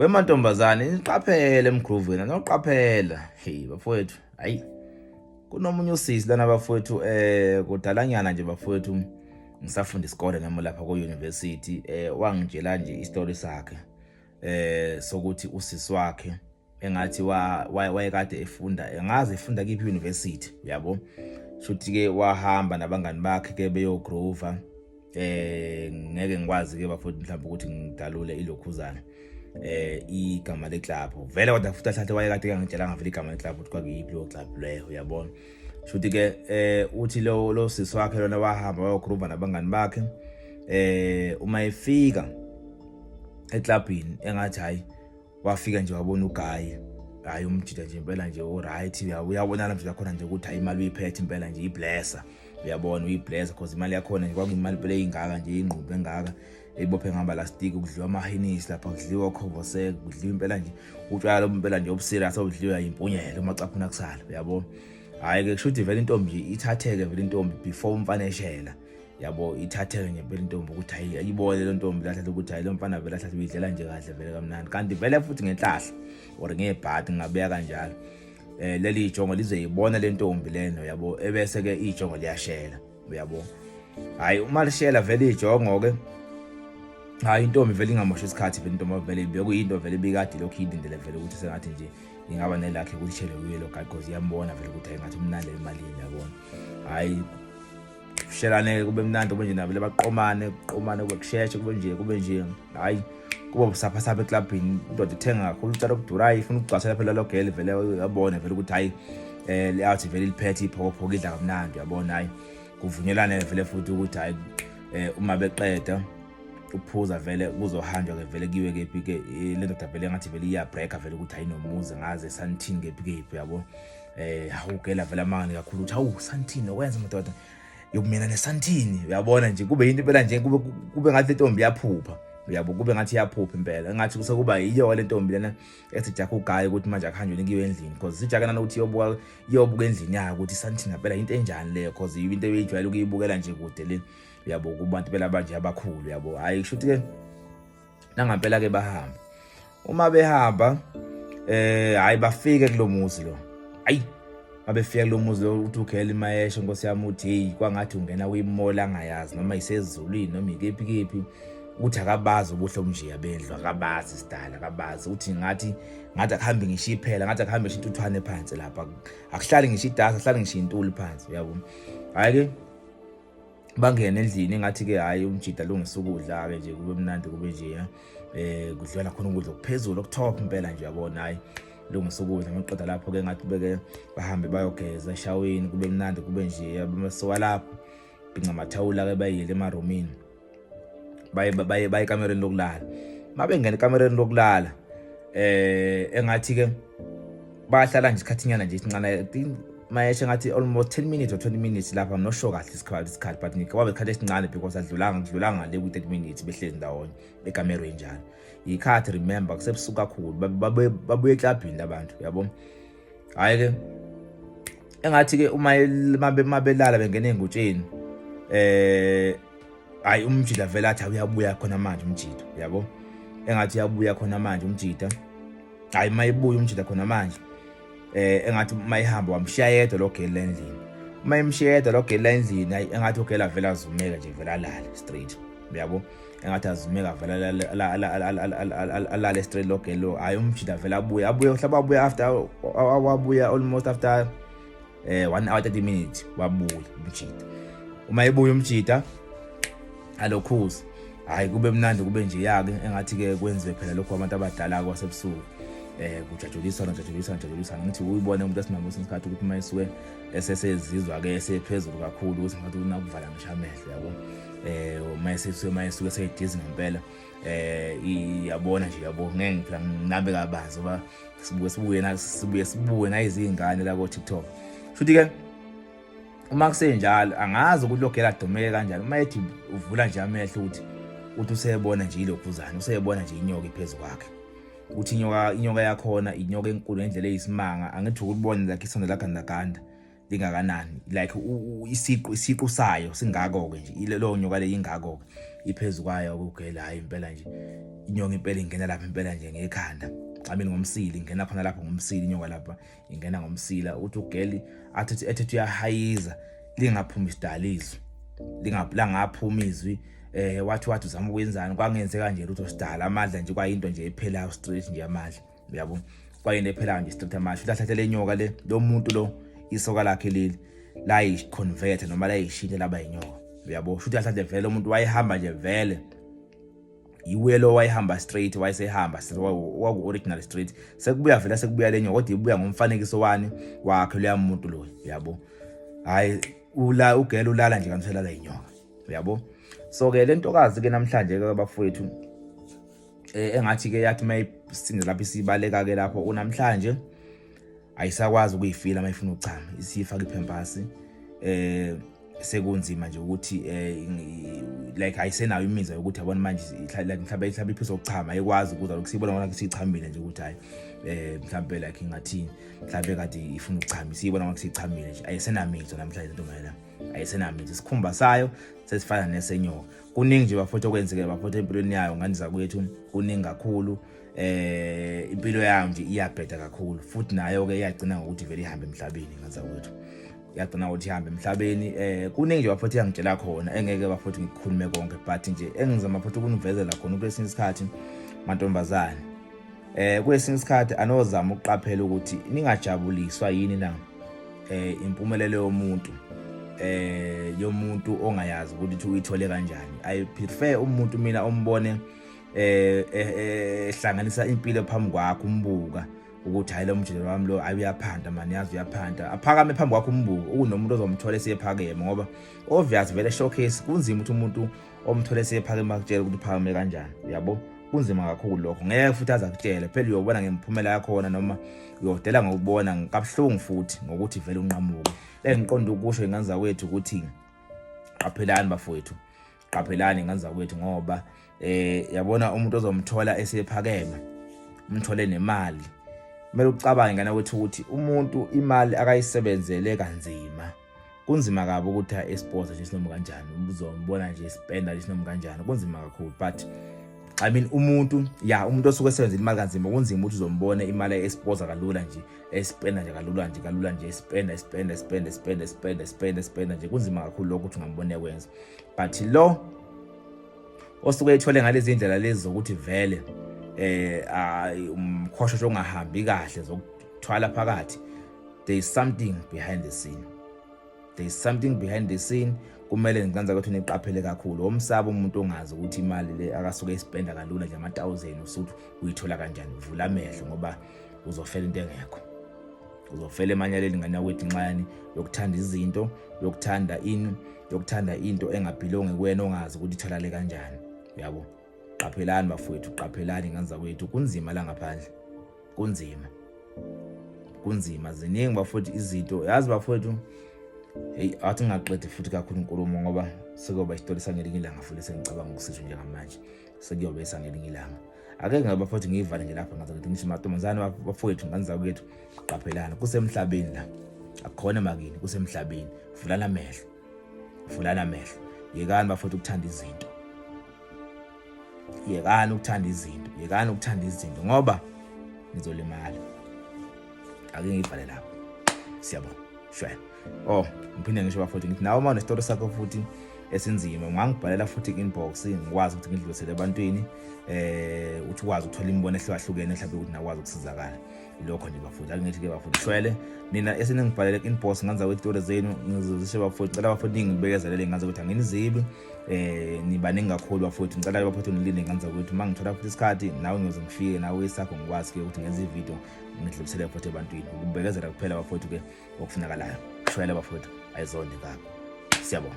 Wemantombazane niqaphele emgrooveni noqaphela. Hey bafowethu, hayi kunomunye usisi lana bafowethu kudalanyana nje bafowethu ngisafunda isikole nami lapha ku university wangitshela nje istory sakhe sokuthi usisi wakhe engathi wayekade efunda engazi efunda kiphi university uyabo shuthi ke wahamba nabangani bakhe ke beyogroova ngeke ngikwazi ke bafowethu mhlawumbe ukuthi ngidalule ilokhuzana igama leclub vele kodwa futhi ahlahle wayekade kangitshelanga vele igama leclub ukuthi kwakuyiphi leyo club leyo uyabona shuthi ke uthi lo lo sisi wakhe lona wahamba wayogroova nabangani bakhe uma efika eclubini engathi hayi wafika nje wabona uGayi hayi umjida nje impela nje oright uyabonana nje khona nje ukuthi hayi imali uyiphethe impela nje iblesser uyabona uyiblesser because imali yakhona nje kwakuyimali impela eyingaka nje ingqumbe engaka ebophe ngamba lastiki kudliwa amahinisi lapha kudliwa okhoboseke kudliwa impela nje utshwala lobu impela nje obuserious obudliwa impunyelo umacaphuna kusala uyabona hayi ke kusho ukuthi vele intombi nje ithatheke vele intombi before umfana eshela yabo ithatheke nje phela intombi ukuthi hayi ayibone le ntombi lahlala ukuthi hayi lo mfana vele ahlala uyidlela nje kahle vele kamnandi kanti vele futhi ngenhlahla or ngebhadi ngingabeka kanjalo leli ijongo lizoyibona le ntombi leno yabo ebese ke ijongo liyashela uyabo hayi uma lishela vele ijongo ke hayi intombi vele ingamosha isikhathi vele intombi vele bekuyinto vele ibikade lokhu ilindele vele ukuthi sengathi nje ingaba nelakhe ukuthi ishele kuye lo guy because iyambona vele ukuthi hayi ngathi umnandi emalini yabona hayi kushelane kube mnandi kube nje nabele baqomane kuqomane kube kusheshe kube nje hayi kube busapha sapha eklabhini indoda ithenga kakhulu utshalo okudurayo ifuna ukugcwasela phela lo girl vele uyabona vele ukuthi hayi le out vele iliphethe iphokophoka idla kamnandi uyabona hayi kuvunyelane vele futhi ukuthi hayi uma beqeda ukuphuza vele kuzohanjwa ke vele kuyiwe kephi ke le ndoda vele ngathi vele iya-breaka vele ukuthi ayinomuzi ngaze Sandton kephi kephi yabo hawu gela vele amangani kakhulu ukuthi hawu Sandton okwenza madoda yokumina neSandton uyabona nje kube into impela nje kube ngathi lentombi iyaphupha uyabo kube ngathi iyaphupha impela engathi kusekuba yiyo le ntombi lena ethi jakha ugayi ukuthi manje akuhanjwe kuyiwe endlini because sijaka nanokuthi iyobuka endlini yayo ukuthi iSandton ngempela into enjani leyo because into ebeyijwayele ukuyibukela nje kude le uyabo kubantu phela abanje abakhulu uyabo hayi kusho ukuthi ke nangampela ke bahamba uma behamba hayi bafike kulomuzi lo ayi mabefika kulomuzi lo uthi ugela imayesho nkosi yami uthi hey kwangathi ungena kwimall angayazi noma isezulwini noma ikephi kephi uthi akabazi ubuhle obunjeya bendlu akabazi sidala akabazi uthi ngathi akuhambi ngisho iphela ngathi akuhambi ngisho intuthwane phansi lapha akuhlali ngisho idasi akuhlali ngisho intuli phansi uyabo hayi ke bangena endlini engathi ke hayi umjida lungisa ukudla ke nje kube mnandi kube nje kudliwa khona ukudla okuphezulu okutop impela nje yabona hayi lungisa ukudla maqeda lapho ke ngathi beke bahambe bayogeza eshaweni kube mnandi kube nje basuka lapho bhinca amathawula ke bayile emarumini baye ekamereni lokulala mabengena ekamereni lokulala engathi ke bahlala nje isikhathinyana nje isincane mayeshe ngathi almost 10 minutes or 20 minutes lapha I'm not sure kahle isikhathi but ngikwabe isikhathi esincane because adlulanga kudlulanga le ku 30 minutes behlezi ndawonye ekamerweni njalo yikhathi remember kusebusuku kakhulu babuye eklabhini labantu uyabo hayi ke engathi ke uma mabelala bengena engutsheni hayi umjida vele athi uyabuya khona manje umjida uyabo engathi uyabuya khona manje umjida hayi mayibuya umjida khona manje engathi mayihamba wamshiya yedwa lo girl endlini uma emshiya yedwa lo girl endlini hayi engathi ugirl avela azumeka nje vele alale straight uyabo engathi azumeka vele alale straight lo girl lo hayi umjida vele abuye mhlawumbe abuye after wabuya almost after 1 hour 30 minutes wabuya umjida uma ebuya umjida alokhuza hayi kube mnandi kube nje yake engathi ke kwenziwe phela lokho abantu abadala kwasebusuku kujajuliswana jajuliswana jajuliswana ngithi uyibone umuntu esimame kwesinye isikhathi ukuthi uma esuke esesezizwa ke esephezulu kakhulu ukuthi ngathi unakuvala ngisho amehlo yabo uma esesuke uma esuke seyidizzy ngempela iyabona nje yabo ngeke ngiphela nginabe kabanzi ngoba sibuye na sibuye nayizingane la ko TikTok futhi ke uma kusenjalo angazi ukuthi lo girl adomeke kanjani uma ethi uvula nje amehlo ukuthi uthi usebona nje ilokhuzana usebona nje inyoka iphezulu kwakhe ukuthi inyoka yakhona inyoka enkulu ngendlela eyisimanga angithi ukubona like isondo lagandaganda. Lingakanani, like isiqu sayo singako ke nje leyo nyoka le, ingako ke iphezulu kwayo kugela. Hayi, impela nje inyoka impela ingena lapha impela nje ngekhanda, I mean ngomsila, ingena khona lapha ngomsila inyoka, lapha ingena ngomsila. Uthi ugeli athi ethi uyahayiza, lingaphumi isidalizwe, lingaphuma izwi. Wathi uzama ukwenzani, kwangenzeka nje lutho sidala amandla nje, kwayinto nje ephelayo straight nje amandla, uyabo, kwayinto ephelayo nje straight amandla. Futhi athathe le nyoka le, lo muntu lo, isoka lakhe leli layi-convert noma layishintsha laba inyoka, uyabo. Futhi athathe vele umuntu wayehamba nje vele yiwuye lo wayehamba straight, wayesehamba waku original straight, sekubuya vele, sekubuya le nyoka, kodwa ibuya ngomfanekiso wani wakhe loya muntu lo, uyabo. Hayi, ula ugela ulala nje kanti uselala inyoka, uyabo. So ke le ntokazi ke namhlanje ke bafowethu, engathi ke yathi mayisinda lapho isibaleka ke lapho, unamhlanje ayisakwazi ukuyifila mayifuna ukuchama, isifaka ipampers. Sekunzima nje ukuthi like ayisenayo imizwa yokuthi yabona manje like mhlawumbe iphuza ukuchama, ayikwazi ukuza lokhu siyibona ngona siyichamile nje ukuthi hayi, mhlawumbe like ingathini, mhlawumbe kade ifuna ukuchama, siyibona ngona siyichamile nje. Ayisenamizwa namhlanje intombazane, ayisenamizwa, isikhumba sayo sesifana nesenyoka. Kuningi nje bafowethu okwenzeke bafowethu empilweni yayo, ngane zakwethu, kuningi kakhulu. Impilo yayo nje iyabheda kakhulu, futhi nayo ke iyagcina ngokuthi vele ihambe emhlabeni, ngane zakwethu, iyagcina ngokuthi ihambe emhlabeni. Kuningi nje bafowethu iyangitshela khona engeke bafowethu ngikukhulume konke, but nje engizama futhi ukunivezela khona kwesinye isikhathi, mantombazane, kwesinye isikhathi anozama ukuqaphela ukuthi ningajabuliswa yini na impumelelo yomuntu, yomuntu ongayazi ukuthi uyithole kanjani. I prefer umuntu mina ombone ehlanganisa impilo phambi kwakho, umbuka ukuthi hayi, lo mjelo wami lo, ayi, uyaphanda mani, yazi uyaphanda, aphakame phambi kwakho umbuko, ukunomuntu ozomthola esephakeme, ngoba obvious vele showcase kunzima ukuthi umuntu omthole esephakeme akutshele ukuthi uphakame kanjani, uyabo. Kunzima kakhulu lokho, ngeke futhi aze akutshele phela, uyobona ngemiphumela yakhona noma uyodela ngokubona kabuhlungu futhi ngokuthi vele unqamuke. Lengiqonda ukusho, ingane zakwethu, ukuthi qaphelani bafowethu, qaphelani ingane zakwethu, ngoba yabona umuntu ozomthola esephakeme, umthole nemali, kumele ucabange ngana kwethu ukuthi umuntu imali akayisebenzele kanzima, kunzima kabi ukuthi a-expose nje sinoma kanjani, uzombona nje spenda nje sinoma kanjani, kunzima kakhulu. But I mean umuntu, ya, umuntu osuke esebenzela imali kanzima, kunzima ukuthi uzombona imali expose kalula nje, espenda nje kalula nje, kalula nje, spenda, spenda, spenda, spenda, spenda, spenda, spenda nje, kunzima kakhulu lokho ukuthi ungambona ekwenza. But lo osuke ethole ngalezi ndlela lezi zokuthi vele umkhosho ongahambi kahle zokuthwala phakathi, there is something behind the scene, there is something behind the scene. Kumele ngicanza ukuthi niqaphele kakhulu omsaba umuntu ongazi ukuthi imali le akasuke ispenda kalula nje ama-thousand usuthi uyithola kanjani. Vula amehlo, ngoba uzofela into engekho, uzofela emanyaleni, ngane yakwethu, inxayani yokuthanda izinto, yokuthanda ini, yokuthanda into engabhilongi kuwena, ongazi ukuthi itholakale kanjani, uyabo. Qaphelani bafowethu, qaphelani ngane zakwethu, kunzima la ngaphandle, kunzima, kunzima, ziningi bafowethu izinto, yazi bafowethu. Hey, athi ngingaqedi futhi kakhulu inkulumo, ngoba sekuyoba isitori sangelinye ilanga futhi, sengicabanga ukusisho njengamanje, sekuyobe sangelinye ilanga. Ake ngabe bafowethu ngiyivale nje lapha ngaze ngithi ngisho mantombazane bafowethu, ngane zakwethu, qaphelani, kusemhlabeni la, akukhona makini, kusemhlabeni. Vulana amehlo, vulana amehlo, yekani bafowethu ukuthanda izinto, yekani ukuthanda izinto, yekani ukuthanda izinto, ngoba nizolimala. Ake ngiyivale lapho, siyabonga, shwe. Oh, ngiphinde ngisho bafowethu, ngithi nawe uma unesitoro sakho futhi esinzima, ungangibhalela futhi ku-inbox, ngikwazi ukuthi ngidlulisele ebantwini, uthi ukwazi ukuthola imibono ehlukahlukene, mhlawumbe ukuthi nakwazi ukusizakala. Lokho nje bafowethu, ake ngithi-ke bafowethu, shwele nina eseningibhalele ku-inbox nganza kwezitori zenu, ngizozisho bafowethu. Ngicela bafowethu ningibekezelele, nganza ukuthi anginizibi, nibaningi kakhulu bafowethu. Ngicela bafowethu nilinde, nganza ukuthi uma ngithola futhi isikhathi nawe ngiyoze ngifike nawe isakho, ngikwazi-ke ukuthi ngenze ividiyo ngidlulisele futhi ebantwini. Ukubekezela kuphela bafowethu-ke okufunakalayo. Shwele bafowethu, ayizonde kabi, siyabonga.